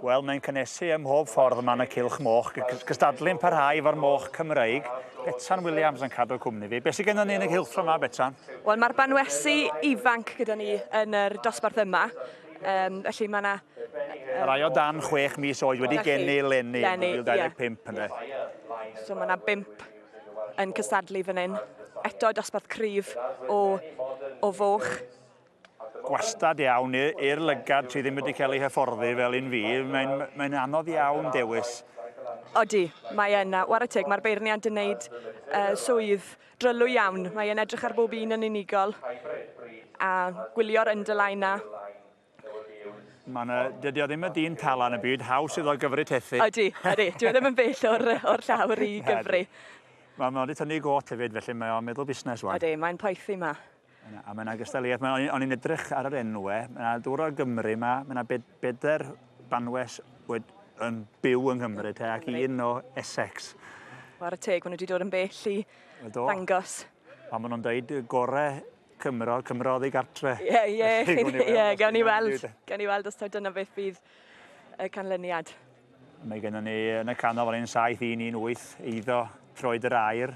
Wel, mae'n cynnesu ym mhob ffordd yma yn y cylch moch, cystadlu'n parhau efo'r moch Cymreig. Betsan Williams yn cadw cwmni fi. Beth sydd gennym ni yn y cylch yma, Betsan? Wel, mae'r banwesi ifanc gyda ni yn yr dosbarth yma. Um, felly mae yna... Um, Rai o dan chwech mis oed wedi geni leni, 2025 yna. So mae yna bimp yn cystadlu fan hyn. Eto dosbarth cryf o, o foch. Gwastad iawn i'r lygad sydd ddim wedi cael ei hyfforddi fel un fi, mae'n mae anodd iawn dewis. Odi, mae yna. Ware teg, mae'r beirniad yn gwneud uh, swydd drylwy iawn. Mae e'n edrych ar bob un yn unigol a gwylio'r underline na. Mae yna, dydy o ddim y dyn tala yn y byd, haws iddo gyfri tethu. Odi, odi. Dwi e ddim yn bell o'r, or llawr i gyfri. Mae ma wedi tynnu got hefyd, felly mae o'n meddwl busnes wan. Odi, mae'n poethi ma. A mae yna gystadleuaeth, o'n i'n edrych ar yr enwau, mae yna dŵr o Gymru yma, mae yna bedair banwes wed, yn byw yng Nghymru te, ac un o Essex. Whare teg, maen nhw wedi dod yn bell i ddangos. A maen nhw'n dweud gore Cymro, Cymro oddi gartre. Ie, ie, ie, gawn ni weld, gawn ni weld os taw dyna beth bydd y canlyniad. Mae gennym ni yn y canol fan hyn 7118 eiddo troed yr air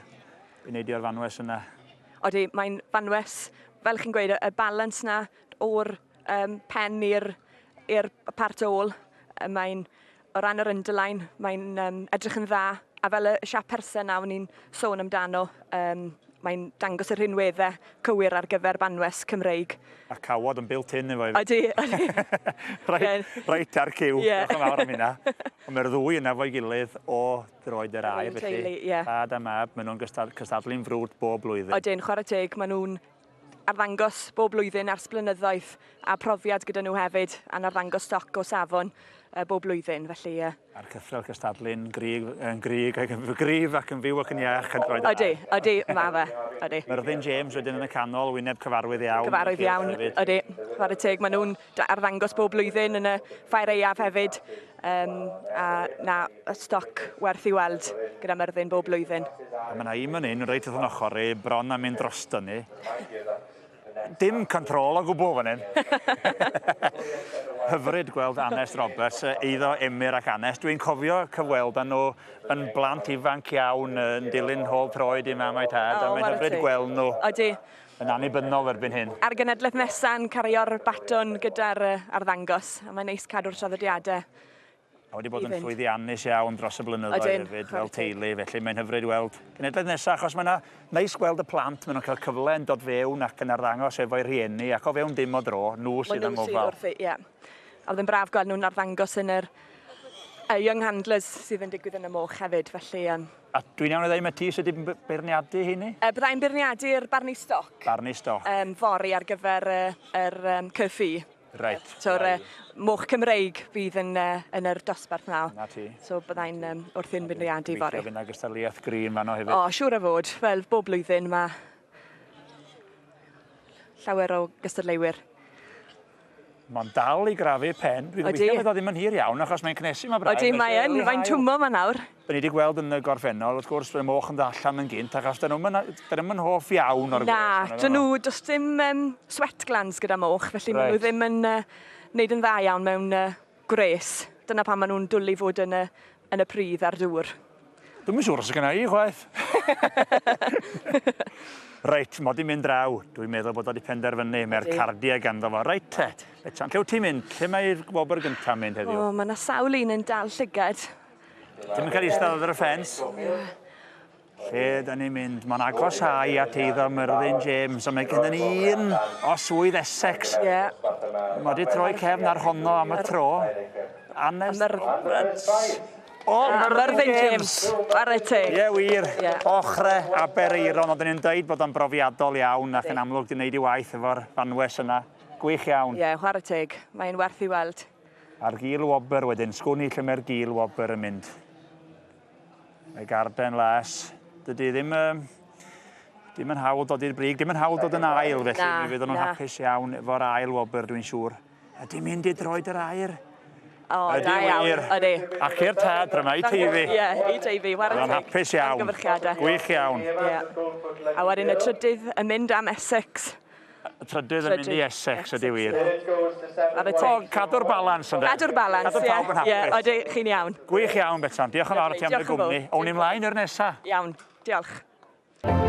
i wneud o'r fanwes yna. Odi, mae'n fanwes, fel chi'n gweud, y balans na o'r um, pen i'r i'r part ôl, mae'n, o ran yr underline, mae'n um, edrych yn dda. A fel y siap person na o'n i'n sôn amdano, um, mae'n dangos y rhinweddau cywir ar gyfer banwes Cymreig. A cawod yn built in efo Ydy, ydy. Reit, reit ar cyw. Yeah. Diolch yn fawr am hynna. Ond mae'r ddwy yna fo'i gilydd o droed yr air, felly yeah. tad a mab, maen nhw'n cystadlu'n frwd bob blwyddyn. Odyn, chwarae teg, maen nhw'n arddangos bob blwyddyn ers blynyddoedd a profiad gyda nhw hefyd a'n arddangos stoc o safon uh, bob blwyddyn, felly... Uh, A'r cythrel cystadlu'n gryf, yn gryf, ac yn gryf ac yn fyw ac yn iach yn droed Ydy, ydy, mae fe, ydy. Myrddin James wedyn yn y canol, wyneb cyfarwydd iawn. Cyfarwydd iawn, ydy. Chwarae teg, maen nhw'n arddangos bob blwyddyn yn y ffair aeaf hefyd. Um, a na, y stoc werth i weld gyda Myrddin bob blwyddyn. A mae yna un fan hyn, reit wrth yn ochr i, bron am mynd drosto ni. Dim control o gwbl fan hyn. Hyfryd gweld Anest Roberts, eiddo Emyr ac Anest. Dwi'n cofio cyfweld â nhw yn blant ifanc iawn yn dilyn hôl troed i mam a'i tad, a mae'n hyfryd gweld nhw Odi. yn annibynnol erbyn hyn. A'r genedlaeth nesa'n cario'r baton gyda'r arddangos, a mae'n neis cadw'r traddodiadau A wedi bod yn llwyddiannus iawn dros y blynyddoedd Ydyn, hefyd fel teulu, felly mae'n hyfryd weld genedlaeth nesaf, achos mae'n neis gweld y plant, maen nhw'n cael cyfle yn dod fewn ac yn arddangos efo'u rhieni, ac o fewn dim o dro, nhw sydd yn gofal. Wrthi, ie. A oedd yn braf gweld nhw'n arddangos yn yr uh, Young Handlers sydd yn digwydd yn y moch hefyd, felly... Um, A dwi'n iawn i ddweud, mae ti sydd wedi beirniadu heini? Uh, byddai'n beirniadu'r Barney Stock. Barney Stock. Um, fory ar gyfer uh, yr um, curfew. Reit. So'r uh, moch Cymreig fydd yn, uh, yn yr dosbarth nawr. Na ti. So byddai'n um, wrthi'n beirniadu fory. Gobeithio fydd 'na gystadleuaeth green fanno hefyd. O, siŵr o fod. Fel bob blwyddyn mae llawer o gystadleuwyr. Mae'n dal i grafu pen. Dwi'n gobeithio fydd o ddim yn hir iawn achos mae'n cnesu ma braidd. Odi, mae yn. Mae'n twmo ma nawr. Da ni wedi gweld yn y gorffennol, wrth gwrs, bod y moch yn dod allan yn gynt, achos dyn nhw'n yn hoff iawn o'r gwres. Na, dyn nhw, does dim um, sweat glands gyda moch, felly right. maen nhw ddim yn uh, wneud yn dda iawn mewn uh, gwres. Dyna pam maen nhw'n dwlu fod yn y, yn y pridd a'r dŵr. Dwi'm yn siŵr os gyna i chwaith. Reit, mod i'n mynd draw. Dwi'n meddwl bod o wedi penderfynu. Mae'r cardiau ganddo fo. Reit te. Betsan, lle wyt ti'n mynd? Lle mae'r wobr gyntaf mynd heddiw? O, mae yna sawl un yn dal llygad. Dim yn cael eistedd ar y ffens. Lle da ni'n mynd? Mae'n agosáu at eiddo Myrddin James, ond mae gennym ni un o swydd Essex. Ie. Yeah. Mae wedi troi cefn ar honno am y tro. Anest Roberts. O, Myrddin James. Ware teg. Ie, wir. Yeah. Ochre Aberaeron, oedden ni'n dweud bod o'n brofiadol iawn ac yn amlwg di wneud i waith efo'r fanwes yna. Gwych iawn. Ie, yeah, chwarae teg. Mae'n werth i weld. A'r gil wobr wedyn, sgwn i lle mae'r gil wobr yn mynd. Y garden las. Dydy ddim, um, dim yn hawdd dod i'r brig, dim yn hawdd dod yn ail felly. Na, mi fydden nhw'n hapus iawn efo'r ail wobr dwi'n siŵr. Ydy mynd i droed yr air? O, da iawn, ydy. Ac i'r tad, dyma i TV. Ie, i TV, ware teg. hapus iawn. Gwych iawn. Ie. A wedyn y trydydd yn mynd am Essex. Y trydydd yn mynd i Essex, ydy wir. Ar y teg. Cadw'r balans, ynddo? Cadw'r balans, ie. Cadw pawb yn hapus. Ie, odi, chi'n iawn. Gwych iawn, Betsan. Diolch yn fawr i ti am dy gwmni. Awn ni mlaen i'r nesa. Iawn, diolch.